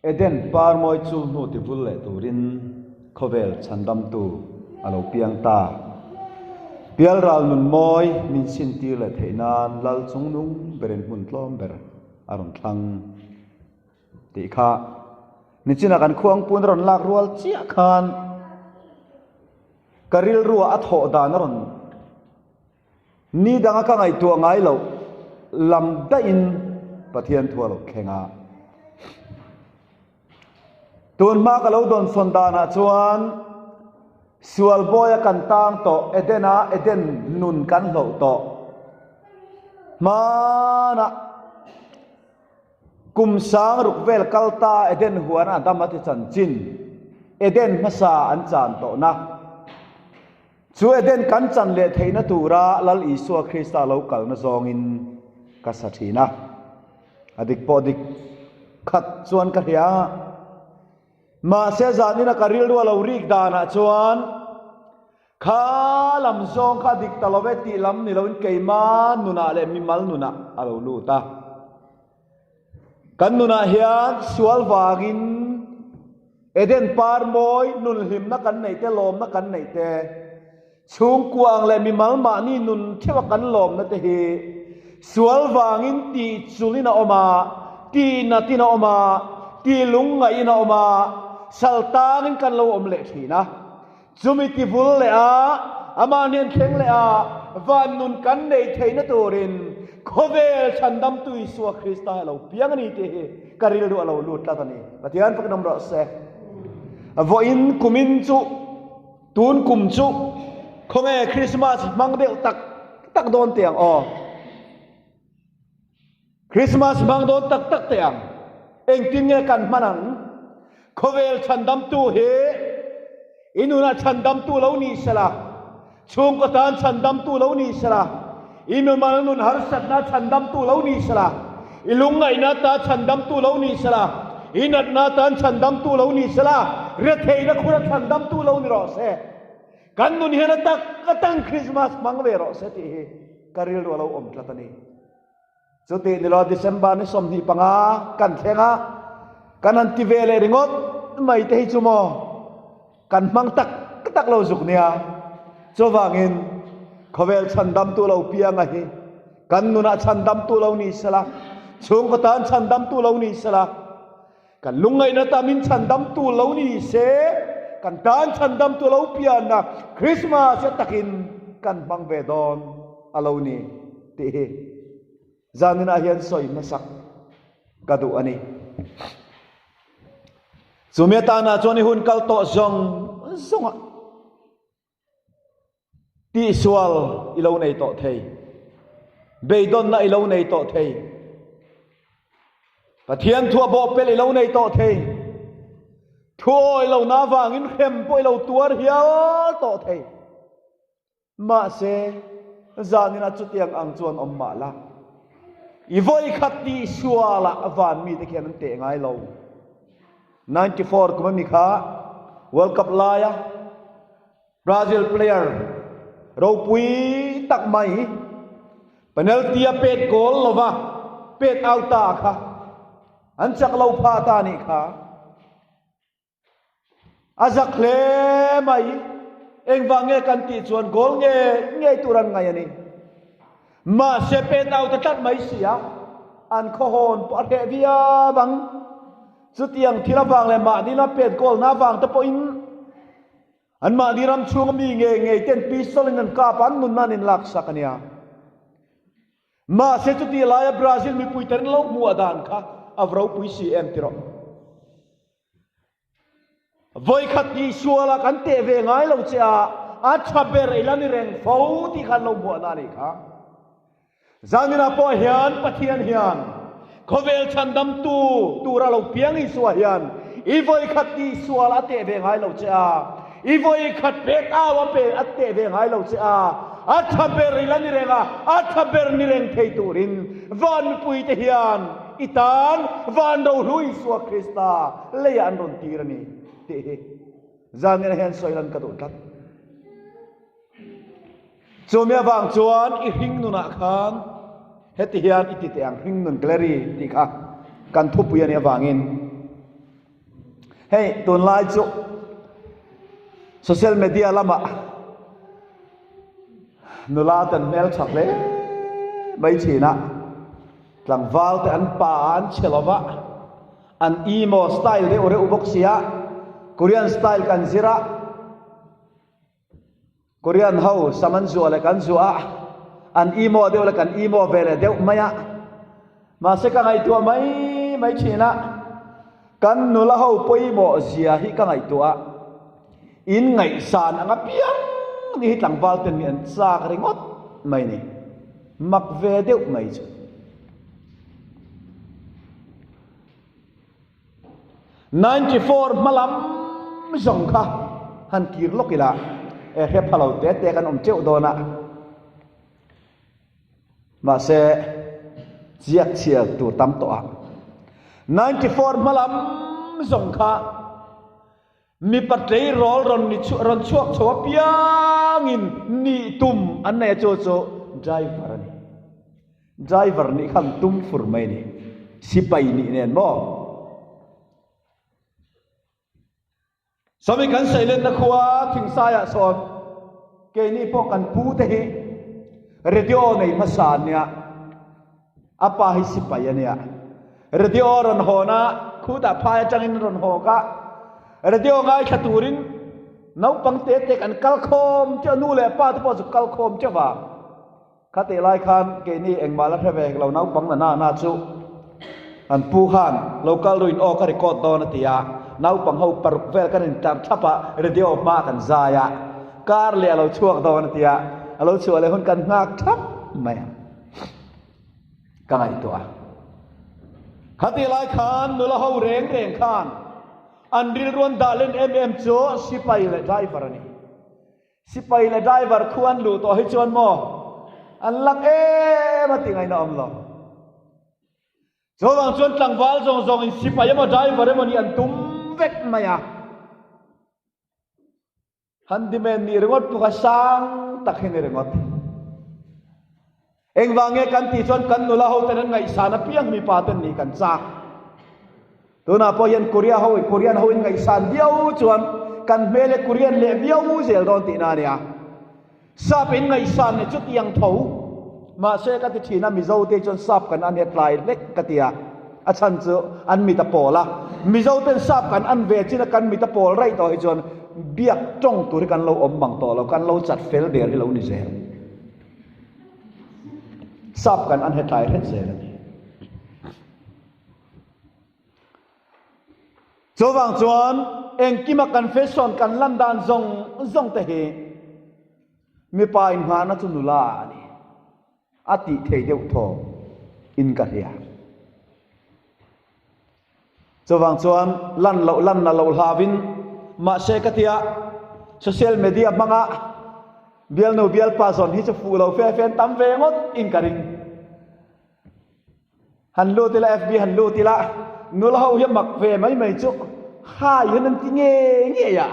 Eden parmawi chu hnu ti vul leh turin khawvel chhandamtu a lo piang ta. Pialral nun mawi min sintir leh theih nan Lal chungnung berin hmun tlawm ber a rawn thlang tih kha nichina kan khuangpun a rawn lak rual chiah khan ka rilruah a thawh dan a rawn Ni danga ka ngaihtuah ngai loh lam daihin Pathian thu a lo thleng a. Tun hma ka lo dawnsawn danah chuan sual bawia kan tang tawh, Edena Eden nun kan hloh tawh. Hmanah kum sang ruk vel kal ta Eden huan a dam a ti chanchin, Eden hmasa an chan tawhna. Chu Eden kan chan leh theihna tura Lal Isua Krista lo kalna zawngin ka sa thin a. A dik pawh dik khat chuan ka hria. Mahse zanina ka rilru a lo rik danah chuan kha lam zawng kha a dik ta lo ve tih lam ni loin keima nunah leh mimal nunah a lo lut a. Kan nunah hian sual vangin Eden par mawi nun hlimna kan neih te, lawmna kan neih te, chhungkuang leh mimal mahni nun theuha kan lawmna te hi sual vangin tih chulin a awm a, tih natin a awm a, tih lungngaihin a awm a, sal tangin kan lo awm leh thin a. Chumi ti vul leh a, amah hnen thleng leh a, van nun kan neih theihna turin khawvel chhandamtu Isua Krista hi a lo piang a ni tih hi ka rilru a lo lut tlat a ni. Pathian fakin awm rawh se. Vawiin kumin chu, tun kum chu khawnge Krismas hmang deuh tak tak dawn teh ang aw. Krismas hmang dawn tak tak teh ang. Engtin nge kan hman ang? Khawvel chhandamtu hi i nunah chhandamtu lo ni sela, chhungkaw tan chhandamtu lo ni sela, i mimal nun harsatna chhandamtu lo ni sela, i lungngaihna ta chhandamtu lo ni sela, i natna tan chhandamtu lo ni sela, retheihna khura chhandamtu lo ni rawh se. Kan nun hian a tak atang Krismas hmang ve rawh se tih hi ka rilru a lo awm tlat a ni. Chutih ni lo December ni 25 kan thleng a, kan han ti ve leh ringawt mai te hi chu maw kan hmang tak tak lo zuk nia. Chuvangin khawvel chhandamtu lo pianga hi kan nunah chhandamtu lo ni sela, chhungkaw tan chhandamtu lo ni sela, kan lungngaihna ta min chhandamtu lo ni se, kan tan chhandamtu lo pianna Christmas a takin kan hmang ve dawn a lo ni. Tih hi zaninah hian sawi hmasak ka duh a ni. Chumi atana chuan i hun kal tawh zawng zawngah tihsual i lo nei tawh thei, beidawnna i lo nei tawh thei, Pathian thua bawhpelh i lo nei tawh thei, thu awih lohna avangin hrem pawh i lo tuar hial tawh thei. Mahse, zaninah chutiang ang chuan awm mah la, i vawikhat tih sualah van mite khian an teh ngai lo. 94 kum ami kha World Cup laia Brazil player ropui tak mai penalty a pet goal lova pet out ta kha an chak lo pha ta nih kha. A zak hle mai. Engvang nge kan tih chuan goal nge ngei tur an ngaih a ni. Mahse pet out a tlat mai si a, an khawhawn pawh a hreh viau ang. Chutiang thil avang leh mahni lama pet goal na avang te pawhin an mahni ram chhunga mi nge ngei ten pistol in an kap a, an nunna an inlaksak a nia. Mahse chutih laia Brazil mipui te rin lo hmuh dan kha a va ropui si em ti rawh. Vawikhat tih sualah kan teh ve ngai lo che a, a tha ber i la ni reng fo tih khan lo hmuahna a nih kha. Zaninah pawh hian Pathian hian khawvel chhandamtu tura lo piang Isua hian i vawikhat tih sual a teh ve ngai lo che a, i vawikhat pek au a pe a teh ve ngai lo che a, a tha ber i la ni reng a, a tha ber ni reng thei turin van mipuite hian I tan van rohlu Isua Krista leiah an rawn tir a ni tih hi zanina hian sawi lan ka duh tlat. Chumi avang chuan i hring nunah khan heti hian i ti teh ang, hring nun gallery tih kha kan thupui a nih avangin. Hei tunlai chu social media lamah nula ten hmel tha hle mai thin a, tlangval te an pa an chhe lo va, an emo style deuh reuh bawk sia, Korean style kan zir a, Korean ho sam an zuah leh kan zuah a, an emo deuh leh kan emo ve leh deuh mai a. Mahse ka ngaihtuah mai mai thin a, kan nula ho pawimawh zia hi ka ngaihtuah a, in ngaihsan ang apiang ni hi tlangval ten hi an chak ringawt mai ni, mak ve deuh mai chu. 94 hma lam zawng kha han kir lawk ila e hre pha lo te te kan awm teuh dawn a mahse ziak chhiar tur tam tawh a 94 hma lam zawng kha mipa tleirawl rawn ni rawn chhuak chho apiangin nih tum an nei a chu chu driver a ni. Driver nih khan tum fur mai ni. Sipai nih nen maw? Sawmi kan seilenna khua Thingsaiah sawn keini pawh kan pu te hi radio nei hmasa an nia. A pa hi sipai a nia. Radio rawn hawn a, khutah phai atangin rawn hawk a. Radio ngaithla turin naupang te te kan kal khawm teuh a, nu leh pa te pawh chu kal khawm teuh va. Kha tih lai khan keini engmah la hre ve hek lo naupang na na na chu an pu khan lo kal ruin aw ka record dawn a ti a, naupang ho paruk vel kan intlar thap a, radio hma kan zai a, kar leh a lo chhuak dawn a ti a, a lo chhuah leh hun kan nghak thap mai a, ka ngaihtuah a. Kha tih lai khan nula ho reng reng khan an rilru an dah len em em chu sipai leh driver a ni. Sipai leh driver khu an luh tawh hi chuan maw an lak em a tih ngaihna awm lo. Chuvang chuan tlangval zawng zawng in sipai emaw driver emaw nih an tum vek mai a. Handyman nih ringawt pawh kha sang tak hi ni ringawt. Engvang nge kan tih chuan kan nula ho ten an ngaihsan apiang mipa ten nih kan chak. Tunah pawh hian Korea ho Korean ho in ngaihsan viau chuan kan hmel hi Korean leh viau zel dawn tihna a nia. Sap in ngaihsan leh chutiang tho. Mahse ka ti thin a Mizo te chuan sap kan an hetlai hlek ka ti a. A chhan chu an mit a pawl a. Mizo ten sap kan an ve chin a kan mit a pawl raih tawh hi chuan biak tawng tur hi kan lo awm mang tawh lo, kan lo chat fel der hi lo ni zel. Sap kan an hetlai hret zel a ni. Chuvang chuan engkima kan fashion kan lan dan zawng zawng te hi mipa inngahna chu nula a ni. A tih thei deuh thaw in ka hria. Chuvang chuan lan loh lan na loh hlauin mahse ka tia social media hmanga bialnu bialpa zawn hi chu fuh lo fe fe an tam ve ngawt in ka ring. Han lut ila FB han lut ila nula ho hi mak ve mai mai chu hai hian an ti ngei ngei a.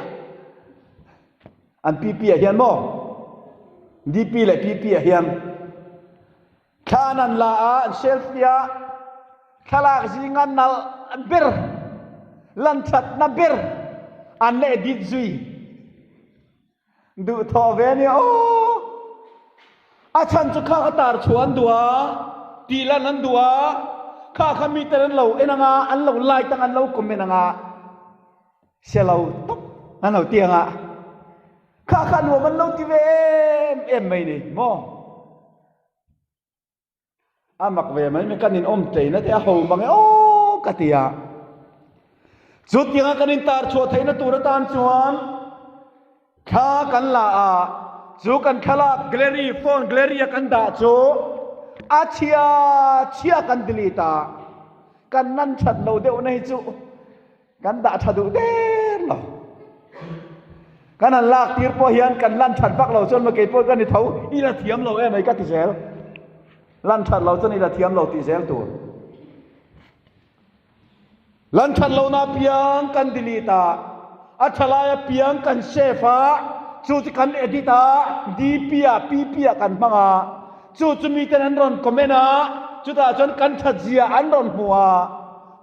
An PP ah hian maw DP leh PP ah hian Thla an han la a, an selfie a, thlalak zinga nalh ber, lanthatna ber an la edit zui. Duhthawh ve a nia aw. A chhan chu kha kha tar chhuah an duh a, tih lan an duh a, kha kha miten an lo en ang a, an lo like ang a, an lo comment ang a. Se lo tawp an lo ti ang a, kha kha nuam an lo ti ve em em mai ni maw? A mak ve mai mai kan in awm tleina te a ho mang e aw ka ti a. Chutianga kan in tar chhuah theihna tur atan chuan thla kan la a, chu kan thlalak gallery phone gallery a kan dah chu a chhia chhia kan delete a, kan nan that lo deuhna hi chu Kan dah tha duh der lo. Kan han lak tir pawh hian kan lan that vak lo chuan kei pawh ka ni tho, i la thiam lo em ei ka ti zel. Lan that lo chuan i la thiam lo tih zel tur. Lan that lo na piang kan delete a, a tha lai a piang kan save a, chu chu kan edit a, DP ah PP ah kan hmang a, chu chu miten an rawn comment a, chutah chuan kan that zia an rawn hmu a,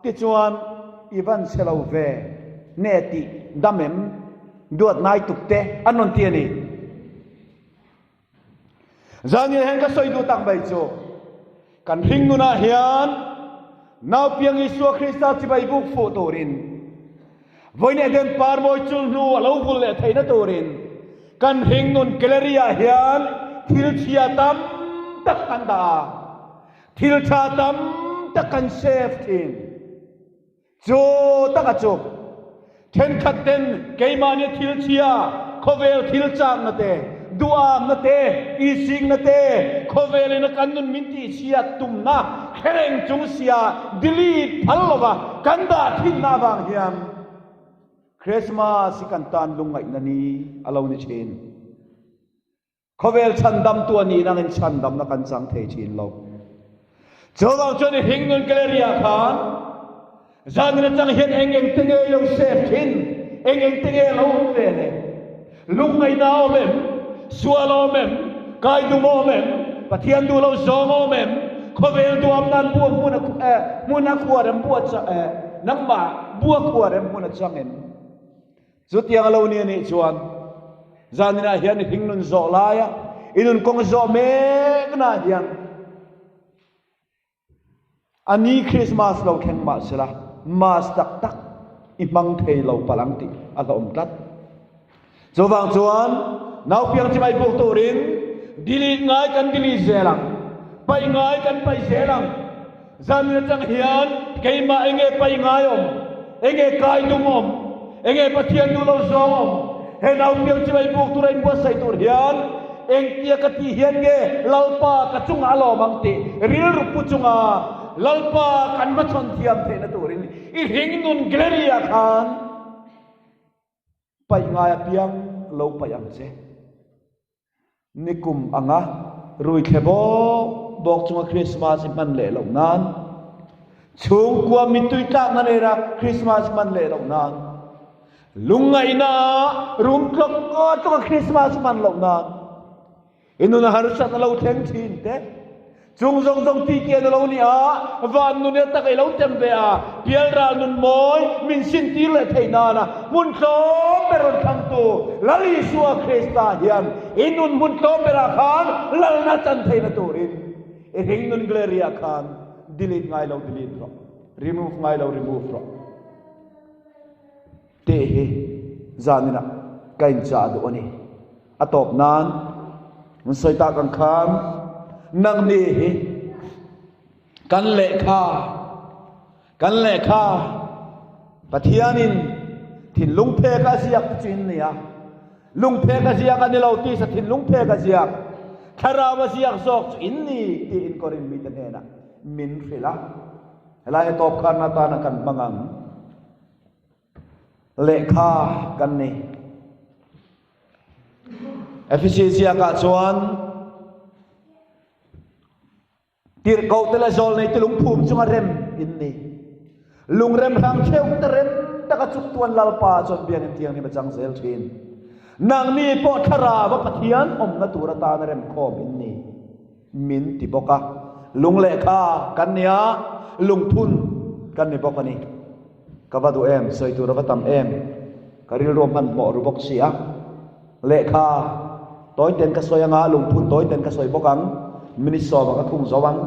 Tichuan, i van chhe lo ve. Ne tih dam em? Duat ngai tuk te an rawn ti a ni. Zan in hian ka sawi duh tak mai chu kan hringnunah hian Naupiang Isua Krista chibai buk fuh turin vawiin Eden parmawi chul hnu a lo vul leh theihna turin kan hringnun gallery ah hian thil chhia tam tak kan dah a, thil tha tam tak kan save thin. Chu taka chu thenkhat ten keimahni thil chhia, khawvel thil chakna te, duhamna te, isingna te, khawvelin a kan nun min tihchhiat tumna hre reng chung sia delete phal lova kan dah thinna avang hian Christmas hi kan tan lungngaihna ni a lo ni thin. Khawvel chhandamtu a nih nangin chhandamna kan chang thei thin lo. Chuvang chuan i hringnun gallery ah khan zanin atang hian eng eng te nge lo save thin, eng eng te nge lo awm ve le? Lungngaihna a awm em? Sual a awm em? Kaidum a awm em? Pathian duh lo zawng a awm em? Khawvel duam nan bua hmun a hmun a khuar em bua nangmah bua khuar em hmun a chang em? Chutiang a lo ni a nih chuan zaninah hian i hringnun zawh laia i nun kawng zawh meknaah hian a ni Krismas lo thleng mah sela Mas tak tak i hmang thei lo palh ang tih a hlauhawm tlat. Chuvang chuan naupiang chibai buk turin delete ngai kan delete zel ang, paih ngai kan paih zel ang. Zanin atang hian keimah enge pai ngai awm, enge kai dum awm, enge Pathian duh lo zawng awm, he naupiang chibai buk tura inbuatsaih tur hian engtia ka tih hian nge Lalpa ka chungah a lawm ang tih rilru pu chunga Lalpa kan hmachhawn thiam theihna turin i hringnun gallery ah khan paih ngai apiang lo paih ang che. Nikum anga rui thle bawk bawk chunga Krismas i hman leh loh nan, chhungkua mittui tlakna nena Krismas hman leh loh nan, lungngaihna rum tlawk tlawka Krismas hman loh nan, i nuna harsatna lo thleng thin te, Chung zawng zawng ti kian a lo ni a, van nun e tak i lo tem ve a, pialral nun mawi min sintir leh theih nana hmun tlawm ber rawn thlangtu Lal Isua Krista hian i nun hmun tlawm berah khan lalna chan theihna turin i hringnun gallery ah khan delete ngai lo delete rawh, remove ngai lo remove rawh tih hi zaninah ka inchah duh a ni. A tawp nan an sawi tak ang khan nangni hi kan lehkha kan lehkha Pathianin thinlung phek a ziak te chu in ni a, lung phek a ziak a ni lo tisa thinlung phek a ziak, thlarau a ziak zawk chu in ni tiin Korin mite hnenah min hrilh a. Helai hi tawp kharna atana kan hmang ang. Lehkha kan ni. Efesi ziakah chuan tirhkoh te leh zawlnei te lungphum chunga rem in ni. Lungrem hrang theuh te rem taka chuktuan Lalpa chuan biakinn thianghlim a chang zel thin. Nangni pawh thlarau a Pathian awmna tur atana remkhawm in ni. Min ti bawk a. Lung lehkha kan ni a, lungphun kan ni bawk a ni. Ka va duh em, sawi tur a va tam em, ka rilru a hmanhmawh ru bawk si a. Lehkha tawi ten ka sawi anga, lungphun tawi ten ka sawi bawk ang, minute sawmah ka khung zo ang.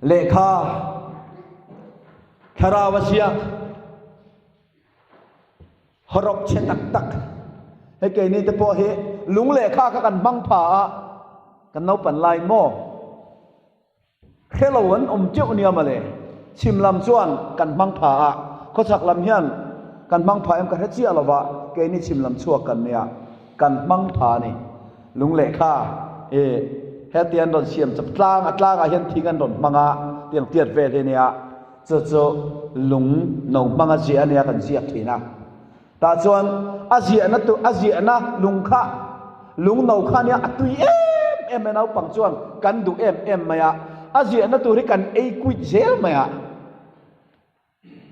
Lehkha thlarau a ziak. Hawrawp chhe tak tak hei keini te pawh hi lung lehkha kha kan hmang pha a, kan naupan lai maw? Hrelo an awm teuh nia mawle, chhim lam chuan kan hmang pha a, khawchhak lam hian kan hmang pha em ka hre chiah lova, keini chhim lam chhuak kan nia, kan hmang pha a ni. Lung lehkha i heti an rawn siam chap tlang a, tlangah hian thing an rawn hmang a, tiang tiat vel hi nia. Chu chu lung no hmanga ziah a nia kan ziak thin a. Tah chuan a ziahna tu a ziahna lung kha lung no kha nia a tui em em mai naupang chuan kan duh em em mai a. A ziahna tur hi kan ei kuit zel mai a.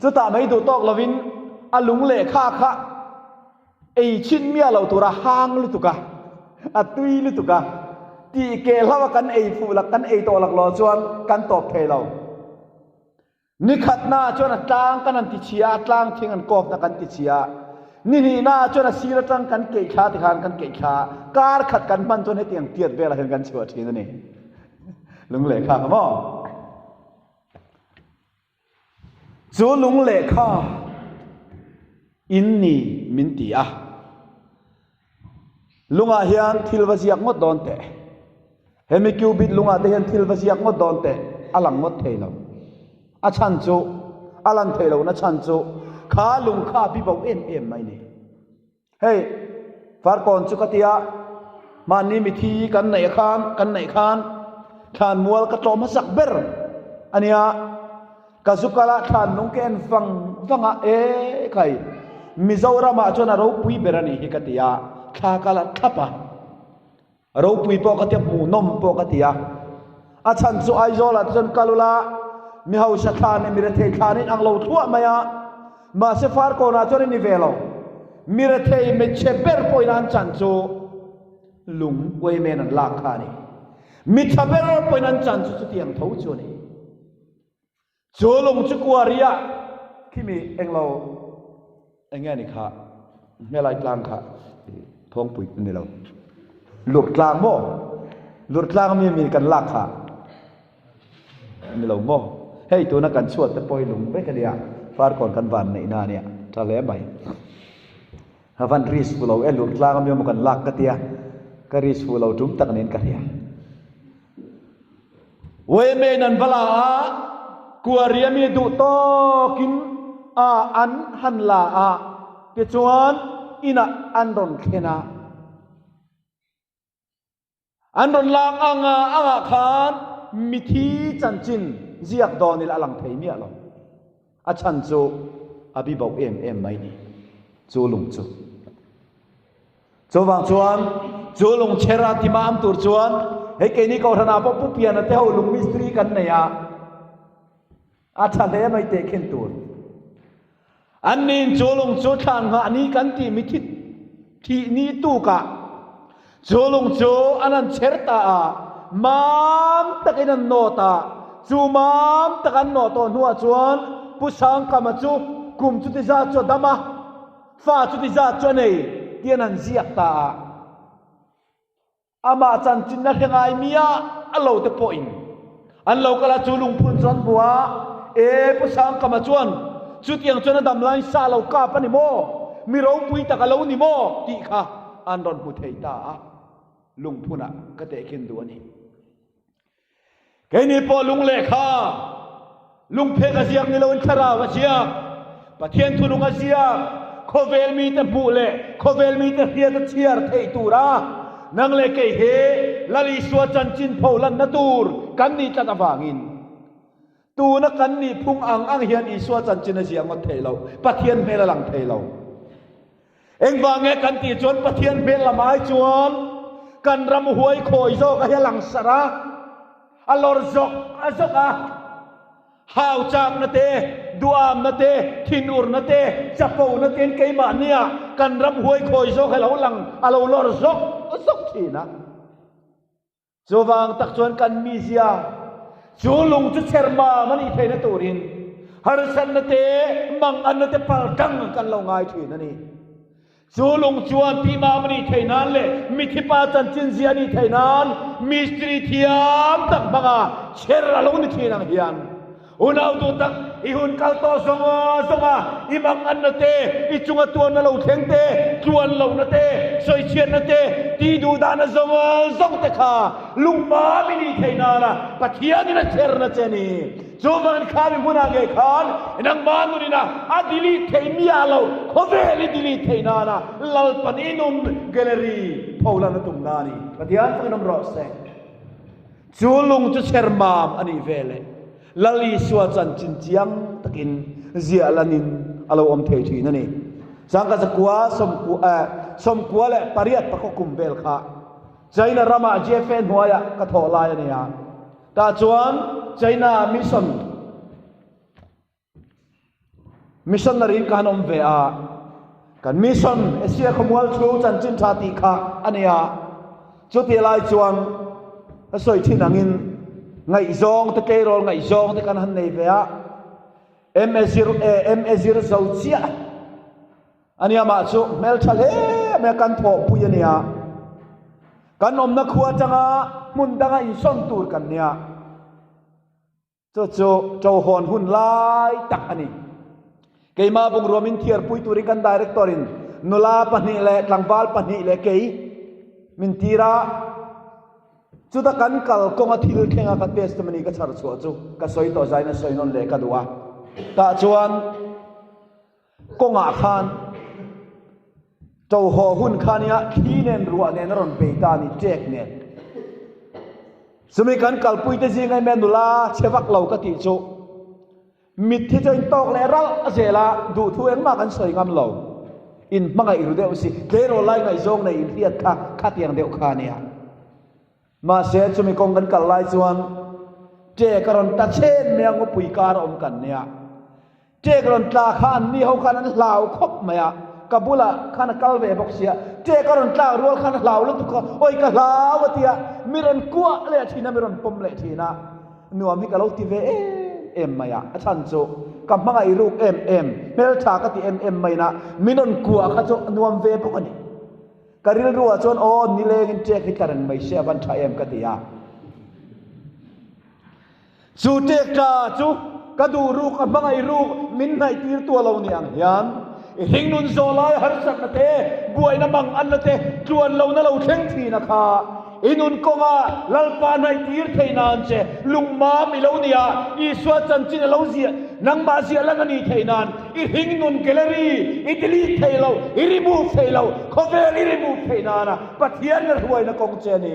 Chutah mai duh tawk lovin a lung lehkha kha Ei chhin miah loh tur a hang lutuk a, a tui lutuk a, tih keh hlauh a kan ei fuh lak kan ei tawh lak lawh chuan kan tawp thei lo. Ni khatnaah chuan a tlang kan han ti chhia a, tlang thing an kawpna kan ti chhia a. Ni hnihnaah chuan a sir atang kan keih thla tikhan kan keih thla a, kar khat kan hman chuan hetiang tiat velah hian kan chhuah thin a ni. Lung lehkha kha maw? Chu lung lehkha in ni min ti a. Lungah hian thil va ziak ngawt dawn teh. Hemi cubit lungah te hian thil va ziak ngawt dawn teh a lang ngawt thei lo. A chhan chu, a lan theih lohna chhan chu kha lung kha a bibo em em mai ni. Hei, Farkawn chu ka tia, mahni mithi kan neih khan, kan neih khan thlanmual ka tlawh hmasak ber a nia. Ka zu kal a, thlan nung ka en vang vang a, e khai, Mizoramah chuan a ropui ber a nih hi ka ti a, thla ka la thlap a, ropui pawh ka ti a, hmuhnawm pawh ka ti a, a chhan chu Aizawlah te chuan kal ula, mi hausa thlan leh mi rethei thlan in ang lo thluah mai a, mahse Farkawnah chuan i ni ve lo, mi rethei hmeichhe ber pawhin an chan chu lung uaimen an lak kha a ni, mi tha ber pawhin an chan chu chutiang tho chu a ni. Chu lung chu kuaria khimi englo enge ni kha hmelai tlang kha thawngpui ni lo lur tlang maw lur tlang mi mi kan lak kha ni lo maw hei tuna kan chhuat te pawh hi lung vek ania farkawn kan van neih na ania tha hle mai a van risk fu lo e lur tlang ami emaw kan lak ka tia ka risk fu lo tum tak niin ka hria. Women an va la a, Kuaria mi duh tawkin a an han la a, tichuan inah an rawn thlen a. An rawn lak anga angah khan mithi chanchin ziak dawn ila a lang thei miah lo. A chhan chu a bi bo em em mai ni, chu lung chu. Chuvang chuan chu lungchher a tima am tur chuan hei keini kohhranah pawh Pu Piana te ho lung mistri kan nei a, a tha hle mai teh khin tur. An niin chu lung chu thlan nghah ni kan tih mi thi thih ni tukah chu lung chu an han chher ta a, mam takin an nawt a, chu mam tak an nawh tawh hnuah chuan Pu Sangkama chu kum chuti zat chu a dam a, Fa chuti zat chu a nei tih an han ziak ta a, amah chanchinna hre ngai mia a lo te pawhin an lo kal a, chu lungphun chu an hmu a, E Pu Sangkama chuan chutiang chuan a dam laiin sa lo kap a ni maw, mi ropui tak a lo ni maw tih kha an rawn hmu thei ta a, lungphunah ka tehkhin duh a ni. Keini pawh lung lehkha, lungphek a ziak ni loin thlarau a ziak, Pathian thunung a ziak, khawvel mite hmuh leh khawvel mite hriat a chhiar theih tura nang leh kei hi Lal Isua chanchin pho lanna tur kan nih tlat avangin tuna kan nih phung ang ang hian Isua chanchin a ziah ngawt thei lo, Pathian hmel a lang thei lo. Engvang nge kan tih chuan Pathian hmel lam ai chuan kan ram huai khawi zawk a hi a lang sarh a, a lawr zawk a zawk a, hau chakna te, duamna te, thinurna te, chapona te in keimahnia kan ram huai khawi zawk hi a lo lang, a lo lawr zawk zawk thin a. Chuvang tak chuan kan mizia chu lung chu chher mam a nih theihna turin harsatna te, manganna te paltlang kan lo ngai thin a ni. Chu lung chuan tihmam a nih theih nan leh mithipa chanchin zia a nih theih nan mistiri thiam tak hmanga chher a lo ni thin ang hian Unau duh tak, i hun kal tawh zawng zawng a, i manganna te, i chunga tuarna lo thleng te, tluan lohna te, sawichhiatna te, tih duh dahna zawng zawng te kha lungmam i nih theih nana Pathianin a chherna che a ni. Chuvangin khami hmunah ngei khan nangmah nunina a delete theih miah lo, khawvel i delete theih nana Lalpan i nun gallery pholan a tumna a ni. Pathian fakin awm rawh se. Chu lung chu chher mam a nih ve leh Lal Isua chanchin chiang takin ziah lanin a lo awm thei thin a ni. Changka zakua 98 pakua kum vel kha China ramah JFA hnuaiah ka thawh lai a ni a. Tah chuan China mission Missionary in ka han awm ve a, kan mission Asia khawmual thu chanchin tha tih kha a ni a, chutih lai chuan ka sawi thin angin ngaihzawng te tleirawl ngaihzawng te kan han nei ve a. MA zir e MA zir zo chiah ania mah chu hmeltha hle mai a kan thawhpui ania kan awmna khua atanga hmun danga insawn tur kan nia chu chu ṭohawn hun lai tak a ni. Keimah bungrua min thiarpui turin kan director in nula pahnih leh tlangval pahnih leh kei min tir a, chuta kan kal kawnga thil thlenga ka testimony ka chhar chhuah chu ka sawi tawh zain a sawi nawn leh ka duh a, tah chuan kawngah khan ṭohaw hun kha nia thli nen ruah nen a rawn bei ta a ni ṭek nen. Chumi kan kalpuite zinga emaw nula chhe vak lo ka tih chu. Mitthi chu in tawk leh ralh zel a, duhthu engmah kan sawi ngam lo. In hmangaih ru deuh si, tleirawl lai ngaihzawng nei in hriat kha khatiang deuh kha a nia. Mahse, chumi kawng kan kal lai chuan ṭek a rawn tla chhen mai a, ngawpui kar a awm kan nia. Ṭek rawn tla kha an ni ho khan an hlau khawp mai a, ka bulah khan a kal ve bawk sia. Ṭek a rawn tlak rual khan a hlau lutuk a, awi ka hlau a ti a, mi rawn kuah leh thin a, mi rawn pawm leh thin a. Nuam hi ka lo ti ve em em mai a, a chhan chu ka hmangaih ruk em em, hmeltha ka ti em em mai na min rawn kuah kha chu nuam ve bawk a ni. Ka rilru ah chuan aw nilengin ṭek hi tla reng mai se a van ṭha em ka ti a. Chu ṭek tla chu ka duh ruk, a hmangaih ruk min hnaih tir tu a lo ni ang hian i hringnun zawh lai harsatna te, buaina mang anna te, tluan lohna lo thleng thin a kha. I nun kawnga Lalpa hnaihtir theih nan che lungmam i lo ni a, Isua chanchin a lo ziah, nangmah ziah lan a nih theih nan i hringnun gallery i delete thei lo, i remove thei lo, khawvel i remove theih nana Pathian a hruaina kawng che a ni.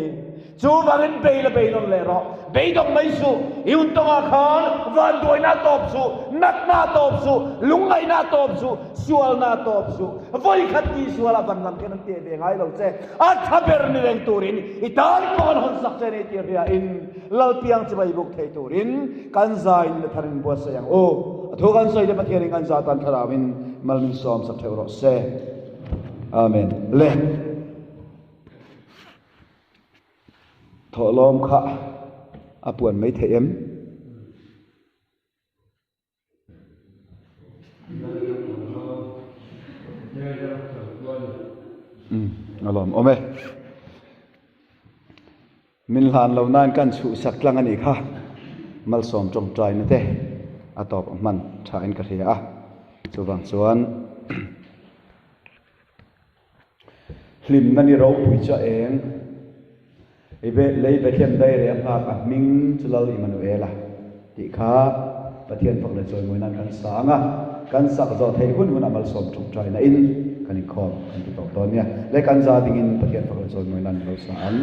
Chuvangin bei la bei nawn leh rawh. Beidawng mai suh, i hun tawngah khan vanduaina a tawp suh, natna a tawp suh, lungngaihna a tawp suh, sualna a tawp suh. Vawikhat tih sualah van lam khian an teh ve ngai lo che. A tha ber ni reng turin i tan pawh an hawn sak che ni tih hriain Lalpiang chibai buk thei turin kan zain le tharin buatsaih ang u. A thu kan sawi te Pathianin kan za tan thlarauin mal min sawm sak theuh rawh se. Amen. Le. Thawhlawm kha a puan mai theih em? A lawm awm e. Min hlan lo nan kan chhuhsak tlang a nih kha. Malsawm tawngtaina te a tawp a hman tha in ka hria a. Chuvang chuan Hlimna ni ropui chu a eng. I be lei Bethlehem daireh a nghak a hming chu Lal Immanuela tih kha Pathian fak leh chawimawi nan kan sa ang a, kan sak zawh theih hun hunah malsawm tawngtaina in kan inkhawm kan ti tawp dawn nia. Lei kan za dingin Pathian fak leh chawimawi nan lo sa ang.